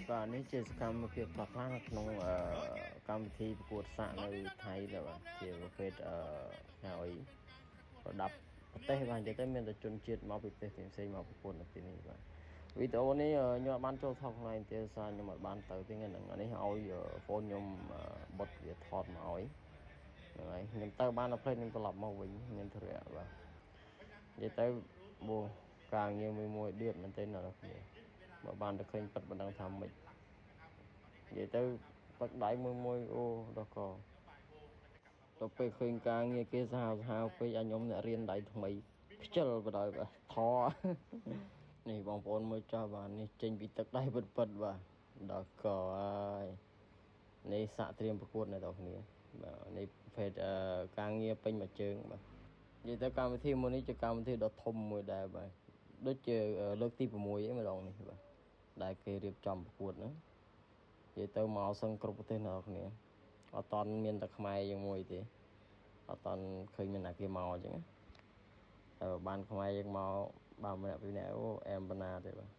បាទ នេះជាសកម្មភាពខ្លះៗនៅក្នុងកម្មវិធីប្រកួតសាក់នៅថៃដែរ បាទ ជាប្រភេទអឺហៅអីប្រដាប់ប្រទេស បាទ និយាយទៅមានតែជនជាតិមកពីប្រទេសផ្សេងៗមកប្រកួតនៅទីនេះ។ បាទ វីដេអូនេះខ្ញុំអត់បានចូលថតខ្លួនឯងទេ សារខ្ញុំអត់បានទៅទេហ្នឹង នេះឲ្យហ្វូនខ្ញុំបុតវាថតមកឲ្យហ្នឹងហើយ។ ខ្ញុំទៅបានដល់ផ្លេត ខ្ញុំត្រឡប់មកវិញមានធរៈ។ បាទ និយាយទៅបូការងារមួយមួយដៀបមែនទេអ្នកនរគ្នា បើបានទៅឃើញប៉ិត មិនដឹងថាម៉េច និយាយទៅទឹកដៃមួយមួយ អូដល់កទៅពេលឃើញការងារគេសាហាវសាហាវពេក ឲ្យខ្ញុំអ្នករៀនដៃថ្មីខ្ជិលបដ ாய்។ បាទ ថនេះបងប្អូនមើលចោះ បាទ នេះចេញពីទឹកដៃពិតពិត បាទ ដល់កហើយ នេះសាក់ត្រៀមប្រកួតអ្នកនរគ្នា។ បាទ នេះប្រភេទការងារពេញមួយជើង។ បាទ និយាយទៅកម្មវិធីមួយនេះជាកម្មវិធីដ៏ធំមួយដែរ បាទ ដូចជាលើកទី6ឯម្ដងនេះ បាទ ដែលគេរៀបចំប្រកួតហ្នឹង។ និយាយទៅមកសឹងគ្រប់ប្រទេសអ្នកនរគ្នា អត់តន់មានតែខ្មែរយើងមួយទេ អត់តន់ឃើញមានណាគេមកអញ្ចឹងណា តែបានខ្មែរយើងមកបាទម្នាក់ពីរនាក់ អូអែមបណ្ណាទេ។ បាទ។